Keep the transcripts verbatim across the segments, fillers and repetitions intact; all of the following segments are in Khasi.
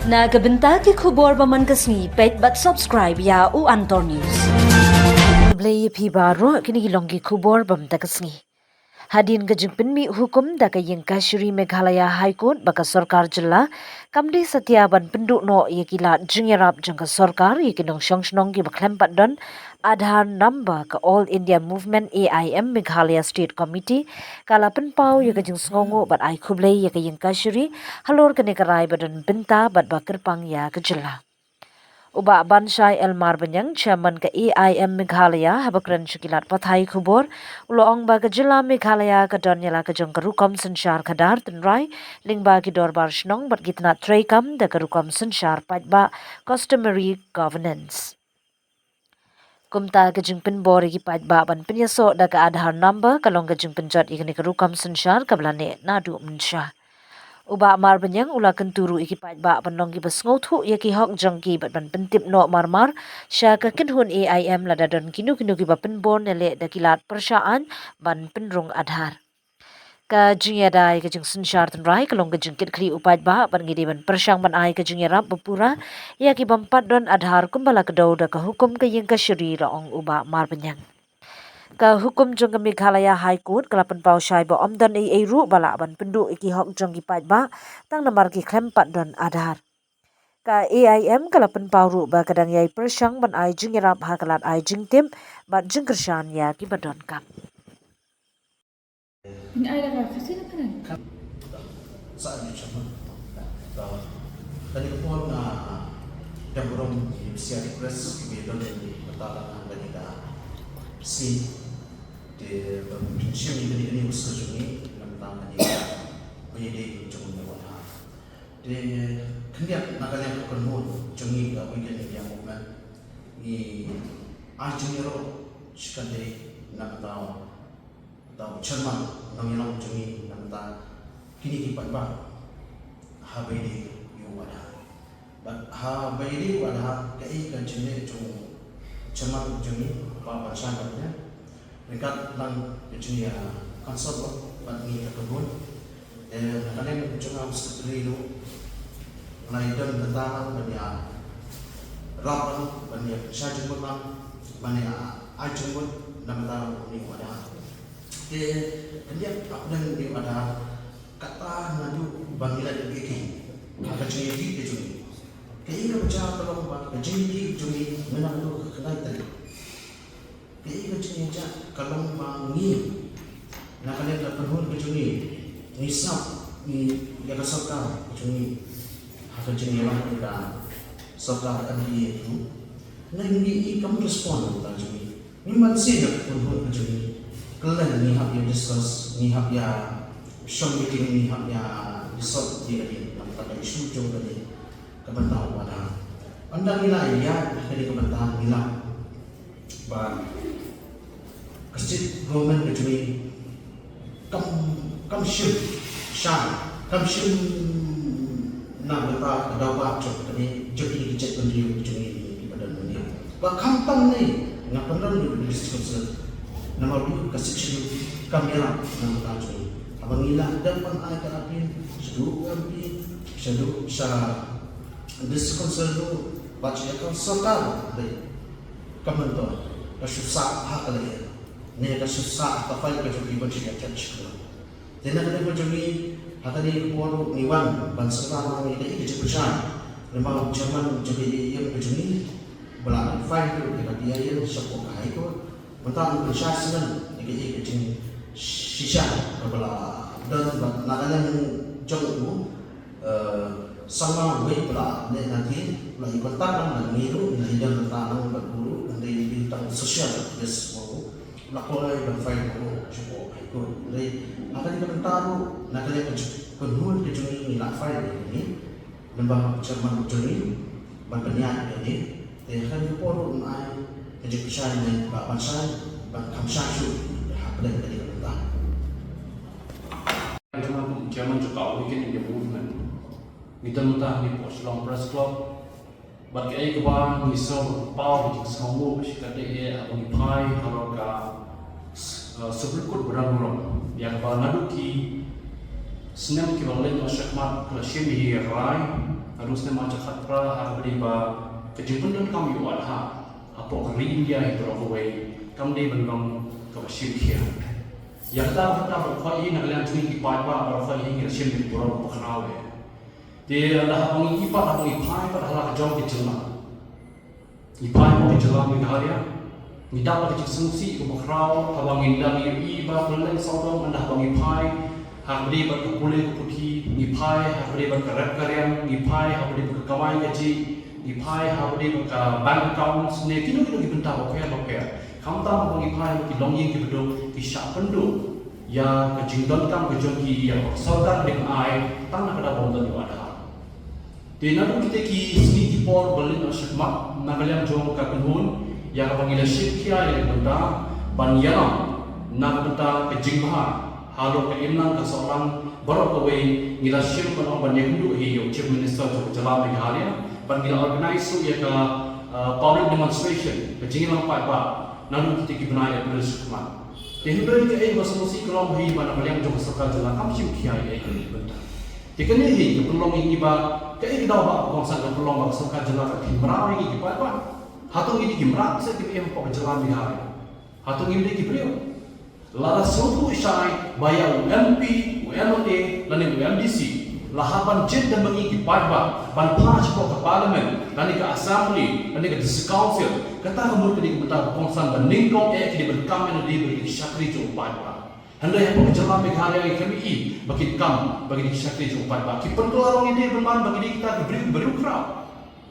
Na ka bynta ki khubor ba man ka sngi, peit bad subscribe ïa U Antor News. Khublei ïa phi baroh, kine ki long ki khubor ba man ka sngi. Hadien ka jingpynmih hukum da ka Ïingkashari Meghalaya High Court ba ka sorkar jylla kam dei satia ban pynduh noh ïa ki lad jingïarap jong ka sorkar ïa ki nongshong shnong kiba khlem pat don Aadhaar number, ka All India Movement A I M Meghalaya State Committee ka la pynpaw ïa ka jingsngewnguh bad ai khublei ïa ka Ïingkashari halor kane ka rai ba don bynta bad ba kyrpang ïa ka jylla. U Bah Banshai L Marbaniang, Chairman ka A I M Meghalaya, haba kren sha ki lad pathai khubor, u la ong ba ka jylla Meghalaya ka don ïa la ka jong ka rukom synshar khadar tynrai lyngba ki dorbar shnong bad ki tnat treikam da ka rukom synshar paidbah, customary governance. Kumta ka jingpynbor ïa ki paidbah ban pynïasoh da ka Aadhaar number ka long ka jingpynjot ïa kane ka rukom synshar kaba la neh naduh mynshwa. U Bah Marbaniang u la kyntu ruh ïa ki paidbah ban long kiba sngewthuh ïa ki hok jong ki bad ban pyntip noh marmar sha ka kynhun A I M lada don kino kino kiba pynbor ne leh da ki lad pyrshah aiñ ban pynrung Aadhaar. Ka jingïada ïa ka jingsynshar tynrai ka long ka jingkitkhlieh u paidbah bad ngi dei ban pyrshang ban ai ka jingïarap ba pura ïa ki bym pat don Aadhaar kumba la kdew da ka hukum ka Ïingkashari, la ong u Bah Marbaniang. Ka hukum jong ka Meghalaya High Court ka la pynpaw shai ba ym don ei ei ruh ba lah ban pynduh ïa ki hok jong ki paidbah tang namar ki khlem pat don Aadhaar. Ka A I M ka la pynpaw ruh ba ka dang ïai pyrshang ban ai jingïarap ha ka lad ai jingtip bad jingkyrshan ïa kiba donkam. Pynai da ka Khasi na pynai. Sa ni chama. Kani ka por nga dang burom ïa bisiar request ki don ni bata la nga kani da si. Te ba shim ni kani kani usul jong ni namta kani ba ïadei jong ni wa ha. Te khyndiat na ka liang ka kynhun jong ngi ka Weekend Media Movement ngi ai jingïaroh shikatdei na ka bynta u chairman nongïalam jong ngi na ka bynta kine ki paidbah haba ïadei ïa u Aadhaar. Bad haba ïadei u Aadhaar kaei ka jingleh jong u chairman jong ngi Bah Banshai Marbaniang. Ryngkat lang ka jingïa council bad ngi ka kynhun. Eh, na ka liang jong nga u secretary ruh nga la don bynta ban ïarap lang, ban ïa pynshai jingmut lang, ban ïa ai jingmut na bynta u ni u Aadhaar. Te khyndiat hapdeng u ni u Aadhaar kata naduh ba ngi la dep ïa ki ha ka jingïadei ka jong ngi. Kaei kaba jia ka long ba ka jingïadei ka jong ngi mynta naduh ka khyndai tarik. Kaei ka jingïaid ka long ba ngi na ka liang ka kynhun ka jong ngi ngi sngap ngi ïa ka sorkar ka jong ngi ha ka jingïalang ïa ka sorkar M P A tu. Ngi ngi i kam respond ka jong ngi. Ngi man sih ïa ka kynhun ka jong ngi. Kylleng ngi hap ïa discuss, ngi hap ïa shong meeting, ngi hap ïa discuss ïa ka dei ka issue jong ka dei ka bynta u Aadhaar. Ynda ngi la ïa ka dei ka bynta ngi la ba ka state government ka jong ngi kam, kam shym sha, kam shym na bynta ka daw ba jong kane jong kine ki jaitbynriew ka jong ngi kiba don mynne. Ba khamtam ne nga pynrem ïa u District Council namar ba ka section kam ïarap na bynta jong ngi. Haba ngi la dep ban ai ka appeal shaduh u M P, shaduh sha District Council ruh bad sha ka sorkar dei. Ka mentol ka shu sah ha ka lyer ne ka shu sah ha ka file ka jong ki ban shu ïa check shuh. Te na ka liang ka jong ngi ha kane ka por ruh ngi wan ban sngewthuh ïa ka jingpyrshah lyngba u chairman jong ka A I M ka jong ngi ba la file ruh ïa ka P I L shapoh ka High Court. Mynta ngi pynshai sngewthuh ïa ka jingshisha kaba la don bad na ka liang jong u Eh, sangma wei ba la leh na ki, la i contact lang, ngi ruh ngi la i don bynta lang bad u ruh, ngi dei tang social service ba u la kloi ban file ba u sha ka High Court. Hynrei na kane ka bynta ruh na ka liang ka kynhun ka jong ngi ngi la file ïa kane. Lyngba chairman jong ngi ban pynïaid ïa kane. Te ha kane ka por ruh ngi ai ka jingpynshai na i Bah Banshai ban kham shai shuh hapdeng kane ka bynta. Chairman, kum chairman jong ka Awaken India Movement, ngi don mynta hangne hapoh Shillong Press Club. Bad kaei kaba ngi sngew paw ka jingsngewnguh shikatdei ïa haba ngi phai halor ka, eh, Supreme Court ba don burom ïa kaba naduh ki Snem kiba la leit noh shakhmat ka la shim hi ïa ka rai, naduh snem ar hajar khatphra ha kaba dei ba ka jingpyndonkam ïa u Aadhaar hapoh ka ri India hi baroh kawei kam dei ban long kaba shim khia. Ïa kata ka bynta baroh kawei na ka liang jong ngi ki paidbah baroh kawei ngi la shim ïa ka burom kaba khraw eh. Te lada haba ngi ïohi pat, haba ngi phai pat ha la ka jong ka jylla, ngi phai hapoh ka jylla Meghalaya, ngi dap da ka jingsngewsih kaba khraw haba ngin dang ïohi ba kylleng sawdong, ynda haba ngi phai ha kaba dei bad ka pule ka puthi, ngi phai ha kaba dei bad ka rep ka riang, ngi phai ha kaba dei bad ka kamai kajih, ngi phai ha kaba dei bad ka bank accounts ne kino kino ki bynta bapher bapher. Khamtam haba ngi phai ha ki longïing kiba duk, ki shah pynduh ïa ka jingdonkam ka jong ki ïa ka sorkar ba dang ai tang na ka daw bym don ïa u Aadhaar. Te naduh kita ki sngi ki por ba la leit noh shakhmat, na ka liang jong ka kynhun ïa kaba ngi la shim khia ïa ka bynta ban ïalam na ka bynta ka jingbha halor ka imlang ka sahlang baroh kawei, ngi la shim ban ong ban ïakynduh hi ïa u Chief Minister jong ka jylla Meghalaya, bad ngi la organise ruh ïa ka, uh, public demonstration, ka jingïalang paidbah, naduh kita ki bnai April shakhmat. Te hynrei kaei kaba sngewsih ka long hi ba na ka liang jong ka sorkar jylla kam shim khia ïa kaei kaei ka bynta. Te kane hi ka pynlong ïa ngi ba kaei ka daw ba ka kongsan ka pynlong ba ka sorkar jylla ka khih mraw ïa ngi ki paidbah. Hato ngi dei ki mrad se kiba im hapoh ka jylla Meghalaya? Hato ngi dei ki briew? Lada sngewthuh shai ba ïa u M P, u M L A lane u M D C la hap ban jied da ma ngi ki paidbah ban phah shapoh ka Parliament lane ka Assembly lane ka District Council, kata ka mut ka dei ka bynta ba kongsan ba nyngkong eh ki dei ban kam ïa lade ba ki dei ki shakri jong u paidbah. Hynrei hapoh ka jylla Meghalaya ngi khlem ïohi ba ki kam ba ki dei ki shakri jong u paidbah. Ki pynkylla long ïa lade ban man ba ki dei kita ki briew, ki briew khraw.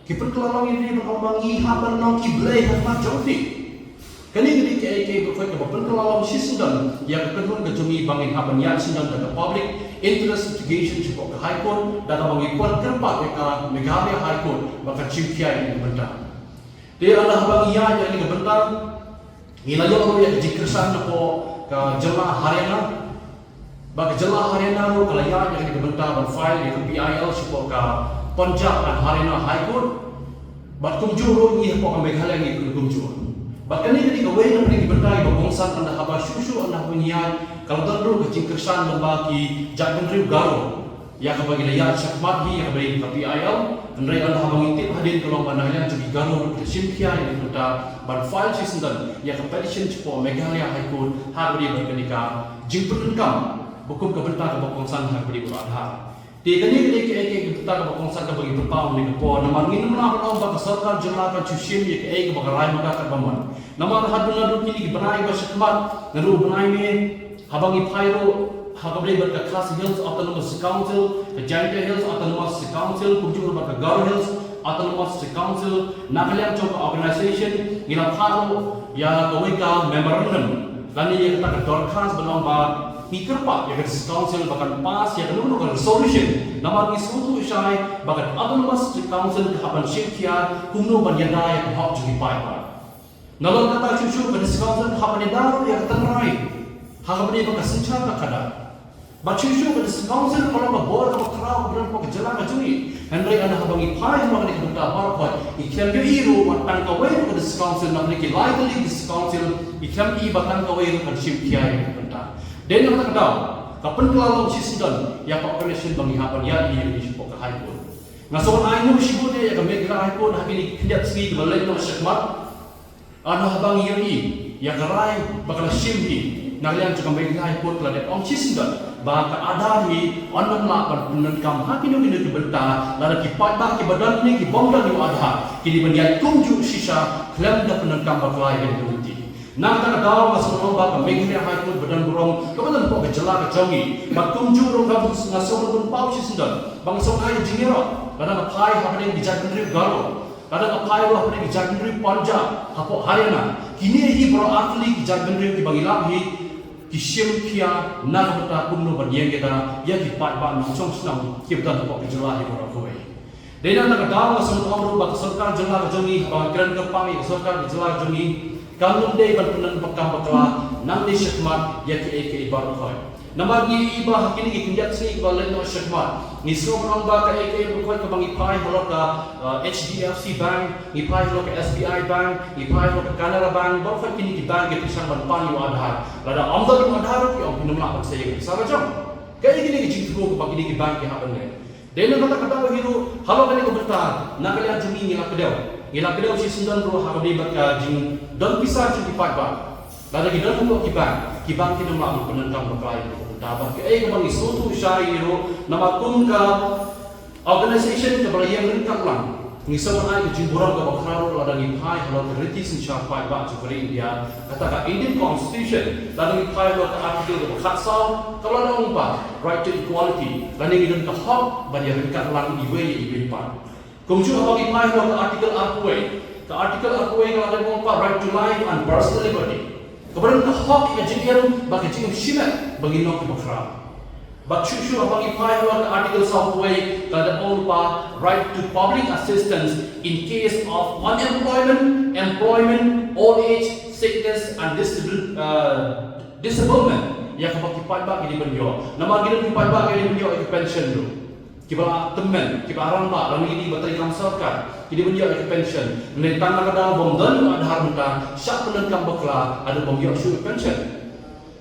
Ki pynkylla long ïa lade ban ong ba ngi hap ban long ki blei ha khmat jong phi. Kane ka dei kaei kaei baroh kawei kaba pynkylla long shisyndon ïa ka kynhun ka jong ngi ba ngin hap ban ïaid shisyndon da ka Public Interest Litigation shapoh ka High Court, da kaba ngi kwah kyrpad ïa ka Meghalaya High Court ba kan shim khia ïa kane ka bynta. Te ynda haba ngi ïaid ïa kane ka bynta, ngi la ïoh ruh ïa ka jingkyrshan napoh ka jylla Haryana. Ba ka jylla Haryana ruh ka la ïaid ïa kane ka bynta ban file ïa ka P I L shapoh ka Punjab and Haryana High Court. Bad kumjuh ruh ngi hapoh ka Meghalaya ngi kyrkhu kumjuh. Bad kane ka dei kawei na pdeng ki bynta kiba kongsan ynda haba shuh shuh ynda haba ngi ïaid ka la don ruh ka jingkyrshan lyngba ki jaitbynriew Garo ïa kaba ngi la ïaid shakhmat hi ïa kaba dei ka P I L. Hynrei ynda haba ngi tip hadien ka long ba na ka liang jong ki Garo ruh ki la shim khia ïa ka bynta ban file shisyndon ïa ka petition shapoh Meghalaya High Court ha kaba dei bad kane ka jingpyndonkam ba kum ka bynta kaba kongsan ha kaba dei bad u Aadhaar. Te kane ka dei kaei kaei ka bynta kaba kongsan kaba ngi pynpaw ha kane ka por, namar ngim lah ban ong ba ka sorkar jylla kan shu shim ïa kaei kaba ka rai ma ka katba mon. Namar haduh naduh kine ki bnai ba shakhmat, naduh u bnai May, haba ngi phai ruh ha kaba dei bad ka Khasi Hills Autonomous Council, ka Jaintia Hills Autonomous Council, kumjuh ruh bad ka Garo Hills Autonomous Council, na ka liang jong ka organisation ngi la phah ruh ïa kawei ka memorandum lane ïa kata ka dorkhas ban ong ba ngi kyrpad ïa ka District Council ba kan pass ïa kano kano ka resolution, namar ngi sngewthuh shai ba ka Autonomous District Council ka hap ban shim khia kumno ban ïada ïa ka hok jong ki paidbah. Nalor kata shuh shuh ka District Council ka hap ban ïada ruh ïa ka tynrai ha kaba dei ba ka synshar ka khadar. Bad shuh shuh ka District Council ka long ka bor kaba khraw kaba don hapoh ka jylla ka jong ngi. Hynrei ynda haba ngi phai ha kane ka bynta baroh kawei, ngi khlem ïohi ruh wat tang kawei ruh ka District Council, na kine ki lai tylli ki District Council ngi khlem ïohi ba tang kawei ruh kan shim khia ïa kane ka bynta. Dei na kata ka daw ka pynkylla long shisyndon ïa ka organisation ba ngi hap ban ïaid ïa kane shapoh ka High Court. Nga sngewbha ai nguh shibun ïa ka Meghalaya High Court ha kine ki khyndiat sngi kiba la leit noh shakhmat. Ynda haba ngi ïohi ïa ka rai ba ka la shim hi na ka liang jong ka Meghalaya High Court, ka la dep ong shisyndon ba ka Aadhaar hi yn nym lah ban pyndonkam ha kino kino ki bynta, lada ki paidbah kiba don ne ki bym don ïa u Aadhaar ki dei ban ïaid kumjuh shisha khlem da pyndonkam bakla ïa kane ka lynti. Na kata ka daw nga sngewbha ba ka Meghalaya High Court ba don burom kaba don hapoh ka jylla ka jong ngi, bad kumjuh ruh nga sngewbha ban pynpaw shisyndon ba nga sngewbha ai jingïaroh lada nga phai hapdeng ki jaitbynriew Garo, lada nga phai ruh hapdeng ki jaitbynriew Punjab, hapoh Haryana, kine hi baroh artylli ki jaitbynriew kiba ngi lap hi ki shim khia na ka bynta kumno ban ïeng ïada ïa ki paidbah nongshong shnong kiba don hapoh ka jylla hi baroh kawei. Dei na kata ka daw nga sngewbha ruh ba ka sorkar jylla ka jong ngi haba kren kyrpang ïa ka sorkar ka jylla ka jong ngi, kam nym dei ban pyndonkam bakla nangne shakhmat ïa kiei kiei baroh kawei. Namar ngi ïohi ba ha kine ki khyndiat sngi kiba la leit noh shakhmat ngi sngewbha ba kaei kaei baroh kawei kaba ngi phai halor ka, uh, H D F C Bank, ngi phai halor ka S B I Bank, ngi phai halor ka Canara Bank, baroh kawei kine ki bank ki pyrshang ban pan ïa u Aadhaar. Lada ym don ïa u Aadhaar ki ong phin nym lah ban sei ïa ka pisa ka jong. Kaei kine ki jingthmu kaba kine ki bank ki hap ban leh? Dei na kata ka daw hi ruh, halor kane ka bynta, na ka liang jong ngi ngi la kdew. Ngi la kdew shisyndon ruh ha kaba ïadei bad ka jingdon pisa jong ki paidbah. Lada ki don hapoh ki bank, ki bank kin ym lah ban pyndonkam bakla ïa kane ka bynta. Bad kaei kaba ngi sngewthuh shai hi ruh, namar kum ka organization kaba la ïeng ryngkat lang, ngi sngewthuh ai ka jingburom kaba khraw ruh lada ngi phai halor ka riti synshar paidbah jong ka ri India, kata ka Indian Constitution, lada ngi phai halor ka article kaba khatsaw, kaba la ong ba right to equality, lane ngi don ka hok ban ïaryngkat lang iwei ïa iwei pat. Kumjuh haba ngi phai halor ka article arphew wei, ka article arphew wei ka la ong ba right to life and personal liberty. Kaba don ka hok ïa ka jingim bad ka jingim shimet ba ngin long kiba khraw. Bad shuh shuh haba ngi phai halor ka article sawphew wei ka la ong ba right to public assistance in case of unemployment, employment, old age, sickness and disable, uh, disablement. Ïa kaba ki paidbah ki dei ban ïoh. Namar ki don ki paidbah ki dei ban ïoh ïa ka pension ruh. Kiba la tymmen, kiba la rangbah, lane ki dei ba trei kam sorkar, ki dei ban ïoh ïa ka pension. Hynrei tang na ka daw bym don u Aadhaar mynta, shah pyndonkam bakla, haduh bym ïoh shuh ïa ka pension.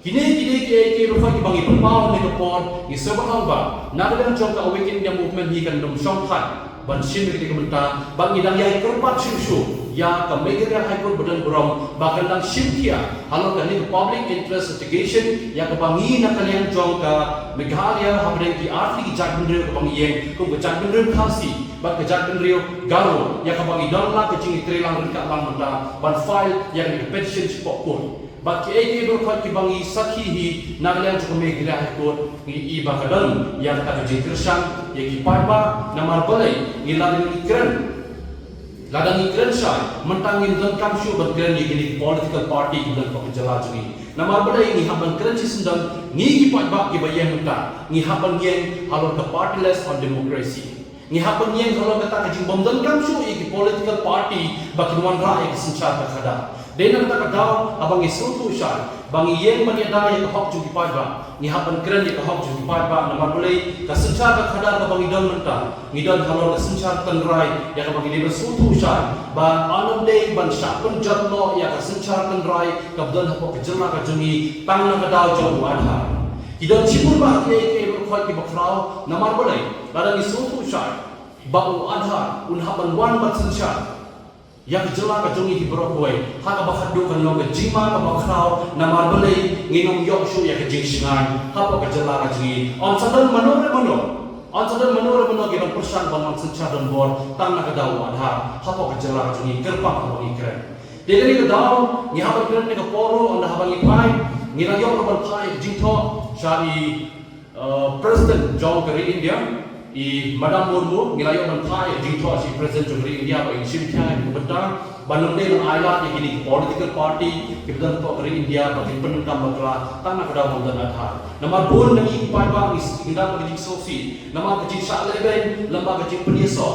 Kine ki dei kiei kiei baroh kiba ngi pynpaw ha kane ka por, ngi sngewbha ong ba na ka liang jong ka Awaken India Movement ngi kan ym shong thait ban shim ïa kane ka bynta, bad ngi dang ïai kyrpad shuh shuh ïa ka Meghalaya High Court ba don burom ba kan dang shim khia halor kane ka public interest litigation ïa kaba ngi na ka liang jong ka Meghalaya hapdeng ki artylli ki jaitbynriew kaba ngi ïeng kum ka jaitbynriew Khasi bad ka jaitbynriew Garo ïa kaba ngi don la ka jingïatreilang ryngkat lang mynta ban file ïa kane ka petition shapoh court. Bad kiei kiei baroh kiba ngi sakhi hi na ka liang jong ka Meghalaya High Court ngi i ba ka don ïa kata ka jingkyrshan ïa ki paidbah namar balei ngi la dang ngi kren. Lada ngi kren shai, mynta ngim donkam shuh ban kren ïa kine ki political party ki don hapoh ka jylla jong ngi. Namar balei ngi hap ban kren shisyndon, ngi ki paidbah kiba ïeng mynta, ngi hap ban ïeng halor ka partyless on democracy. Ngi hap ban ïeng halor kata ka jingbym donkam shuh ïa ki political party ba kin wanrah ïa ka synshar ka khadar. Dei na kata ka daw haba ngi sngewthuh shai ba ngi ïeng ban ïada ïa ka hok jong ki paidbah, ngi hap ban kren ïa ka hok jong ki paidbah namar balei ka synshar ka khadar kaba ngi don mynta ngi don halor ka synshar tynrai ïa kaba ngi dei ban sngewthuh shai ba ym dei ban shah pynjot noh ïa ka synshar tynrai kaba don hapoh ka jylla ka jong ngi tang na ka daw jong u Aadhaar. Ki don shibun bah kiei kiei baroh kiba khraw namar balei lada ngi sngewthuh shai ba u Aadhaar un hap ban wan ban synshar ïa ka jylla ka jong ngi hi baroh kawei ha kaba khatduh kan long ka jingma kaba khraw namar balei ngin ym ïoh shuh ïa ka jingshngaiñ hapoh ka jylla ka jong ngi. Ym sa don mano re mano, ym sa don mano re mano ki ban pyrshang ban wan synshar donbor tang na ka daw u Aadhaar hapoh ka jylla ka jong ngi kyrpang haba ngi kren. Te kane ka daw ngi hap ban kren kane ka por ruh ynda haba ngi phai ngi la ïoh ruh ban phai ïa ka jingthoh sha i Uh, President jong ka ri India, i Madam Murmu, ngi la ïoh ban phah ïa ka jingthoh sha i President jong ka ri India ba in shim khia ïa ka bynta ban ym dei ban ailad ïa kine ki political party kiba don hapoh ka ri India ba kin pyndonkam bakla tang na ka daw ban don Aadhaar. Namar bun na ngi ki paidbah ngi sngewdang ka jingsngewsih namar ka jingshah lehbeiñ lem bad ka jingpynïasoh.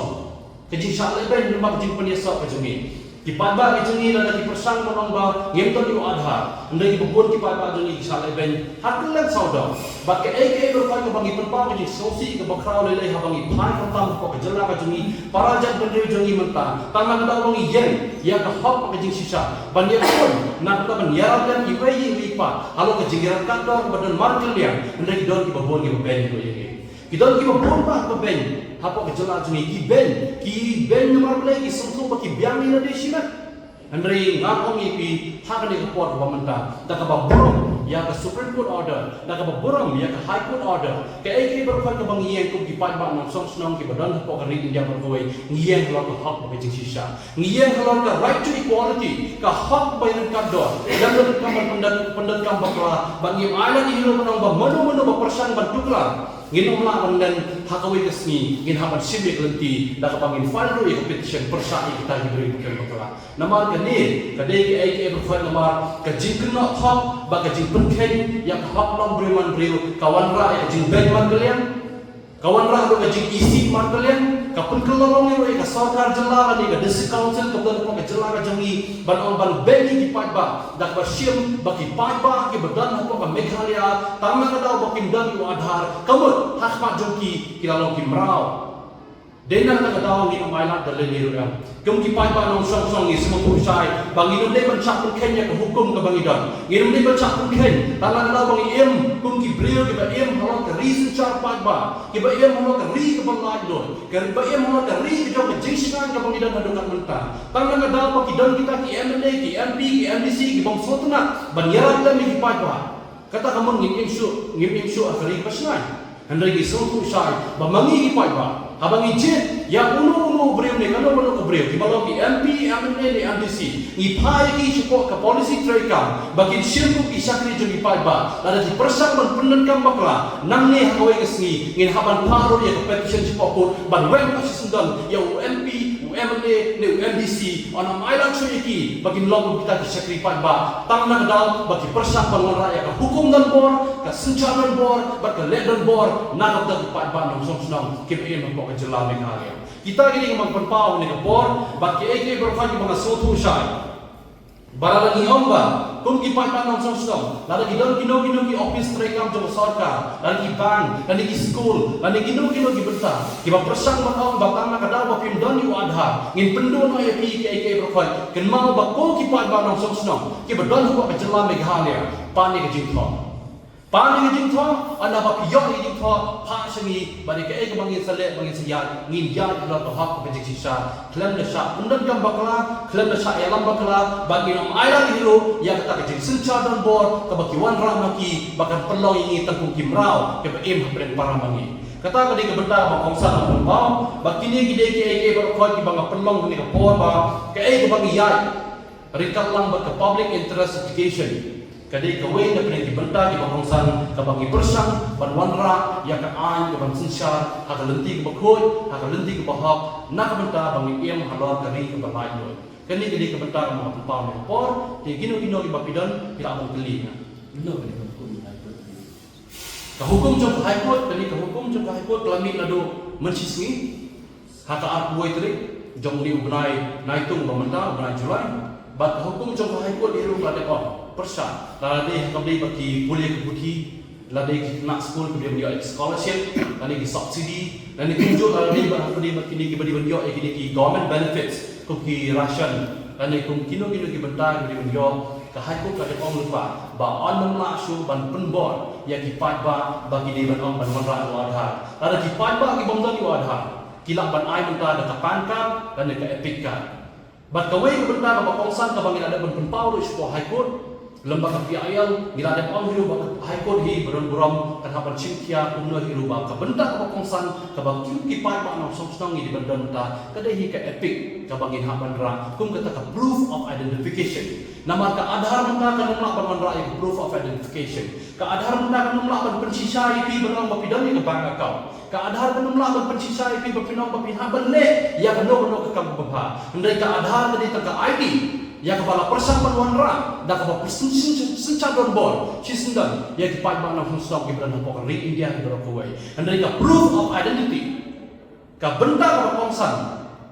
Ka jingshah lehbeiñ lem bad ka jingpynïasoh ka jong ngi. Ki paidbah ki jong ngi lada ki pyrshang ban ong ba ngim don ïa u Aadhaar. Hynrei kiba bun ki paidbah jong ngi ki shah lehbeiñ ha kylleng sawdong. Bad kaei kaei baroh kaba ngi pynpaw ka jingsngewsih kaba khraw lei lei haba ngi phai khamtam hapoh ka jylla ka jong ngi, para jaitbynriew jong ngi mynta. Tang na ka daw ba ngi ïeng ïa ka hok bad ka jingshisha ban ïakhun na ka daw ban ïarap lem iwei ïa iwei pat halor ka jingïaryngkat dor kaba don markylliang. Hynrei ki don kiba bun kiba beiñ ïa ngi. Ki don kiba bun bah kiba beiñ hapoh ka jylla jong ngi, ki beiñ, ki beiñ namar balei ki sngewthuh ba ki biang ïa lade shimet. Hynrei nga ong ïa phi ha kane ka por kaba mynta da kaba burom ïa ka Supreme Court order, da kaba burom ïa ka High Court order, kaei kaei baroh kaba ngi ïeng kum ki paidbah nongshong shnong kiba don hapoh ka ri India baroh kawei ngi ïeng halor ka hok bad ka jingshisha. Ngi ïeng halor ka right to equality, ka hok ba ïaryngkat dor, ïa ka donkam ban pyndonkam bakla, ba ngim ailad ïa u ba mano mano ba pyrshang ban tuklar. Ngin ym lah ban len ha kawei ka sngi, ngin hap ban shim ïa ka lynti da kaba ngin file ruh ïa ka petition pyrshah ïa kita ki briew ba pynbakla. Namar kane ka dei kaei kaei baroh namar ka jingkynnoh hok bad ka jingpynkheiñ ïa ka hok long briew man briew ka wanrah ïa ka jingbeiñ markylliang. Ka wanrah ruh ka jingisih markylliang, ka pynkylla long ïa ka sorkar jylla lane ka District Council kaba don hapoh ka jylla ka jong ngi ban ong ban beiñ ïa ki paidbah da kaba shim ba ki paidbah kiba don hapoh ka Meghalaya tang na ka daw ba kim don ïa u Aadhaar, ka mut ha khmat jong ki ki la long ki mraw. Dei na kata ka daw ngin ym ailad da lei lei ruh em. Kum ki paidbah nongshong shnong ngi sngewthuh shai ba ngin ym dei ban shah pynkheiñ ïa ka hukum kaba ngi don. Ngin ym dei ban shah pynkheiñ tang na ka daw ba ngi im kum ki briew kiba im halor ka ri synshar paidbah, kiba im halor ka ri kaba laitluid, kiba im halor ka ri ka jong ka jingshngaiñ kaba ngi don haduh mynta. Tang na ka daw ba ki don kita ki M L A, ki M P, ki M D C kibym sngewtynnat ban ïarap lem ïa ki paidbah. Kata ka mut ngim im shuh, ngim im shuh ha ka ri kaba shngaiñ. Hynrei ngi sngewthuh shai ba ma ngi ki paidbah, haba ngi jied ïa uno uno u briew ne kano kano ka briew, kiba long ki M P, M L A ne M D C, ngi phah ïa ki shapoh ka policy treikam ba kin shim kum ki shakri jong ki paidbah. Lada ki pyrshang ban pyndonkam bakla, nangne ha kawei ka sngi ngin hap ban phah ruh ïa ka petition shapoh court ban weng noh shisyndon ïa u M P, u M L A ne u M D C, yn ym ailad shuh ïa ki ba kin long kum kita ki shakri paidbah, tang na ka daw ba ki pyrshang ban wanrah ïa ka hukum donbor, ka synshar donbor bad ka leh donbor na ka bynta ki paidbah nongshong shnong kiba im hapoh ka jylla Meghalaya. Kita kine kiba nga pynpaw ha kane ka por bad kiei kiei baroh kiba nga sngewthuh shai ba lada ngi ong ba kum ki paidbah nongshong shnong, lada ki don kino kino ki ophis treikam jong ka sorkar, lane ki bank, lane ki skul, lane kino kino ki bynta kiba pyrshang ban ong ba tang na ka daw ba phim don ïa u Aadhaar ngin pynduh noh ïa phi kiei kiei baroh. Kynmaw ba ko ki paidbah nongshong shnong kiba don hapoh ka jylla Meghalaya, pan ïa ka jingthoh. Pan ïa ka jingthoh, ynda ba phi ïoh ïa ka jingthoh, phah sha ngi, bad ïa kaei kaba ngin sa leh, ba ngin sa ïaid, ngin ïaid halor ka hok ka jingshisha, khlem da shah pyndonkam bakla, khlem da shah ïalam bakla, bad ngin ym ailad hi ruh ïa kata ka jingsynshar donbor kaba ki wanrah ma ki ba kan pynlong ïa ngi tang kum ki mraw kiba im hapdeng para ma ngi. Kata ka dei ka bynta ba kongsan nga pynpaw, bad kine ki dei kiei kiei baroh kiba nga pynlong ha kane ka por ba kaei kaba ngi ïaid ryngkat lang bad ka public interest litigation ka dei kawei na pdeng ki bynta kiba kongsan kaba ngi pyrshang ban wanrah ïa ka aiñ kaban synshar ha ka lynti kaba khuid, ha ka lynti kaba hok, na ka bynta ba ngin im halor ka ri kaba laitluid. Kane ka dei ka bynta kaba nga pynpaw ha kane ka por. Te kino kino kiba phi don phi lah ban kylli nga. Kino kine kiba phi don? Ka hukum jong ka High Court, kane ka hukum jong ka High Court ka la mih naduh mynshisngi ha ka arphew wei tarik jong une u bnai Naitung ba mynta, u bnai July. Bad ka hukum jong ka High Court hi ruh ka la dep ong pyrshah, lada dei ha kaba dei ba ki pule ka puthi, lada dei ki khynnah skul kiba dei ban ïoh ïa ki scholarship lane ki subsidy, lane kumjuh lada dei ba ha kaba dei ba kine kiba dei ban ïoh ïa kine ki government benefits kum ki ration lane kum kino kino ki bynta kiba dei ban ïoh. Ka High Court ka dep ong lypa ba yn ym lah shuh ban pynbor ïa ki paidbah ba ki dei ban ong ban wanrah ïa u Aadhaar. Lada ki paidbah kibym don ïa u Aadhaar ki lah ban ai mynta da ka PAN card lane ka EPIC card. Bad kawei ka bynta kaba kongsan kaba ngi la dep ban pynpaw ruh shapoh High Court lem bad ka PIL, ngi la dep ong hi ruh ba ka High Court hi ba don burom kan hap ban shim khia kumno hi ruh ba ka bynta kaba kongsan kaba kum ki paidbah nongshong shnong ngi dei ban don mynta ka dei hi ka EPIC kaba ngin hap ban rah kum kata ka proof of identification. Namar ka Aadhaar mynta kan ym lah ban wanrah ïa ka proof of identification. Ka Aadhaar mynta kan ym lah ban pynshisha ïa phi ban ong ba phi don ïa ka bank account. Ka Aadhaar kan ym lah ban pynshisha ïa phi ba phin ong ba phin hap ban leh ïa kano kano ka kam kaba bha. Hynrei ka Aadhaar ka dei tang ka ID ïa kaba la pyrshang ban wanrah da kaba pyrsyn-, syn-, synshar donbor shisyndon ïa ki paidbah nongshong shnong kiba don hapoh ka ri India hi baroh kawei. Hynrei ka proof of identity, ka bynta kaba kongsan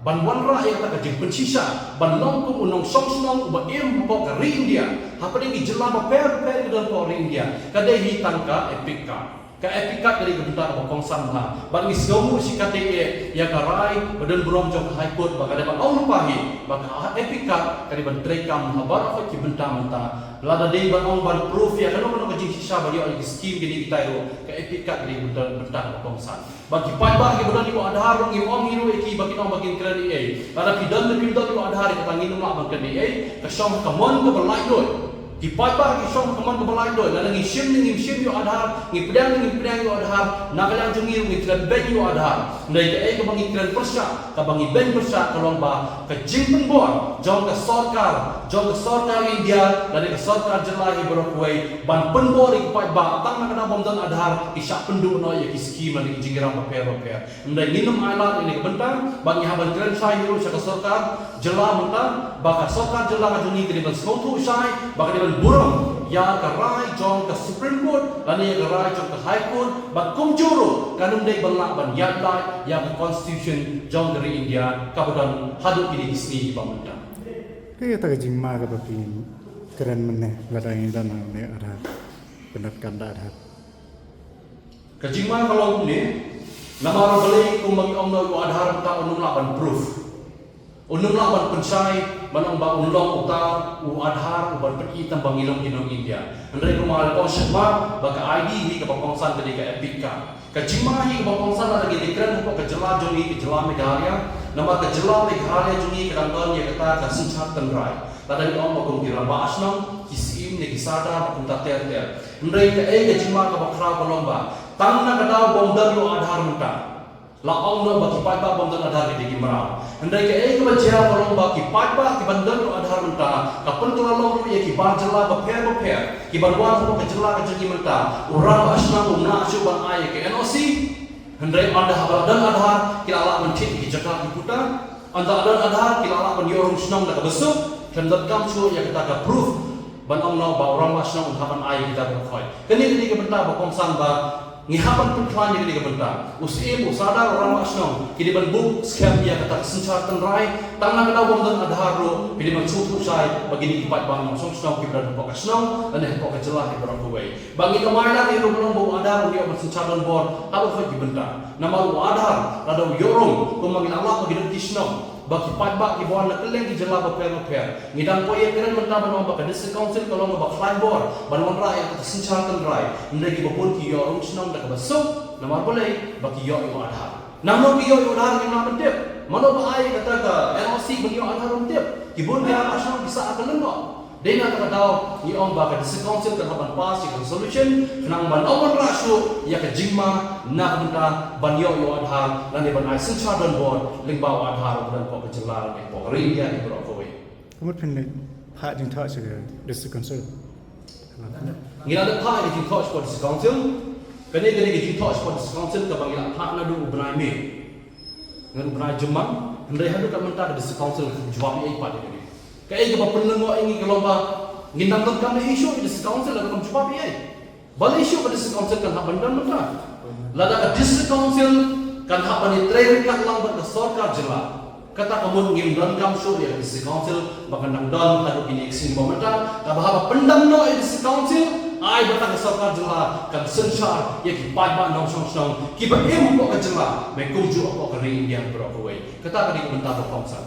ban wanrah ïa kata ka jingpynshisha ban long kum u nongshong shnong uba im hapoh ka ri India hapdeng ki jylla bapher bapher kiba don hapoh ri India, ka dei hi tang ka EPIC card. Ka EPIC card ka dei ka bynta kaba kongsan bha. Bad ngi sngewnguh shikatdei eh ïa ka rai ba don burom jong ka High Court ba ka dei ban ong lypa hi ba ka EPIC card ka dei ban treikam ha baroh ki bynta mynta. Lada dei ban ong ban proof ïa kano kano ka jingshisha ban ïoh ïa ki skim kine kitai ruh, ka EPIC card ka dei ka bynta, bynta kaba kongsan. Bad ki paidbah kiba don ïa u Aadhaar ruh ngim ong hi ruh ïa ki ba kin ong ba kin kren ei ei. Lada phi don ne phim don ïa u Aadhaar, kata ngin ym lah ban kren ei ei. Ka shong ha ka mon kaba laitluid. Ki paidbah ki shong ha ka mon kaba laitluid. Lada ngi shim ne ngim shim ïa u Aadhaar, ngi pdiang ne ngim pdiang ïa u Aadhaar, na ka liang jong ngi ruh ngi kren beiñ ïa u Aadhaar. Hynrei kaei kaba ngi kren pyrshah, kaba ngi beiñ pyrshah ka long ba ka jingpynbor jong ka sorkar, jong ka sorkar India lane ka sorkar jylla hi baroh kawei ban pynbor ïa ki paidbah tang na ka daw bym don Aadhaar ki shah pynduh noh ïa ki skim lane ki jingïarap bapher bapher. Hynrei ngin ym ailad ïa kane ka bynta bad ngi hap ban kren shai hi ruh sha ka sorkar jylla mynta ba ka sorkar jylla ka jong ngi ka dei ban sngewthuh shai ba ka dei ban burom ïa ka rai jong ka Supreme Court lane ïa ka rai jong ka High Court bad kumjuh ruh kan ym dei ban lah ban ïaid lait ïa ka Constitution jong ka ri India kaba don haduh kine ki sngi kiba mynta. Kaei kata ka jingma kaba phi kren mynne lada ngi don hangne Aadhaar, pyndonkam da Aadhaar? Ka jingma ka long kumne, Namar balei kumba ngi ong noh, u Aadhaar mynta un ym lah ban proof, un ym lah ban pynshai ban ong ba un long uta u Aadhaar uban pyni tang ba ngi long ki nong India. Hynrei kumba la ong shakmat ba ka I D hi kaba kongsan ka dei ka EPIC card. Ka jingma hi kaba kongsan lada ngi kren hapoh ka jylla jong ngi, ka jylla Meghalaya. Namar ka jylla Meghalaya jong ngi ka dang don ïa kata ka synshar tynrai. Lada ngi ong ba kum ki rangbah shnong, ki syiem ne ki sordar, ba kumta ter ter. Hynrei kaei ka jingma kaba khraw ka long ba tang na ka daw ba ym don ïa u Aadhaar mynta, la ong noh ba ki paidbah ba ym don Aadhaar ki dei ki mraw. Hynrei kaei kaba jia ka long ba ki paidbah kiban don ïa u Aadhaar mynta ka pynkylla long ruh ïa ki bar jylla bapher bapher kiban wan hapoh ka jylla ka jong ngi mynta. U rangbah shnong um lah shuh ban ai ïa ka N O C. Hynrei ynda haba la don Aadhaar ki la lah ban thied ïa ki jaka ki puta. Ynda la don Aadhaar ki la lah ban ïoh rung shnong da kaba suk. Khlem donkam shuh ïa kata ka proof ban ong noh ba u rangbah shnong un hap ban ai ïa kita baroh khoit. Kane ka dei ka bynta ba kongsan ba ngi hap ban pynkhlaiñ ïa kane ka bynta. U syiem, u sordar, u rangbah shnong ki dei ban buh skhem ïa kata ka synshar tynrai. Tang na ka daw ba ym don Aadhaar ruh phi dei ban sngewthuh shai ba kine ki paidbah nongshong shnong kiba don hapoh ka shnong lane hapoh ka jylla hi baroh kawei. Ba ngin ym ailad ïa ruh ban ong ba u Aadhaar un ïoh ban synshar donbor ha baroh ki bynta. Namar u Aadhaar lada u ïoh rung, kumba ngi la lap ba ki don ki shnong, ba ki paidbah kiba wan na kylleng ki jylla bapher bapher. Ngi dang poi ïakren mynta ban ong ba ka District Council ka long kaba khlaiñ bor ban wanrah ïa ka synshar tynrai. Hynrei kiba bun ki ïoh rung shnong da kaba suk. Namar balei? Ba ki ïoh ïa u Aadhaar. Nangno ki ïoh ïa u Aadhaar ngim lah ban tip. Mano ba ai kata ka N O C ban ïoh Aadhaar ym tip. Ki bun ki rangbah shnong ki sah ha ka lyngngoh. Dei na kata ka daw ngi ong ba ka District Council kan hap ban pass ïa ka resolution khnang ban ym wanrah shuh ïa ka jingma na ka bynta ban ïoh ïa u Aadhaar lane ban ai synshar donbor lyngba u Aadhaar uba don hapoh ka jylla lane hapoh ka ri India hi baroh kawei. Ka mut phin leit phah jingthoh sha ka District Council. Ngi la dep phah ïa ka jingthoh shapoh District Council. Kane, kane ka jingthoh shapoh District Council kaba ngi la phah naduh u bnai May. Ngan u bnai Jymmang, hynrei haduh mynta ka District Council kam jubab ei ei pat ïa kane. Kaei kaba pynlyngngoh ïa ngi ka long ba ngin dang donkam ei ei shuh ïa ka District Council lada kam jubab ei ei. Balei shuh ka District Council kan hap ban don mynta? Lada ka District Council kan hap ban ïatrei ryngkat lang bad ka sorkar jylla, kata ka mut ngim donkam shuh ïa ka District Council ba kan dang don haduh kine ki sngi ba mynta. Kaba haba pyndam noh ïa ka District Council, ai ba tang ka sorkar jylla kan synshar ïa ki paidbah nongshong shnong kiba im hapoh ka jylla, me kumjuh hapoh ka ri India baroh kawei. Kata ka dei ka bynta ba kongsan.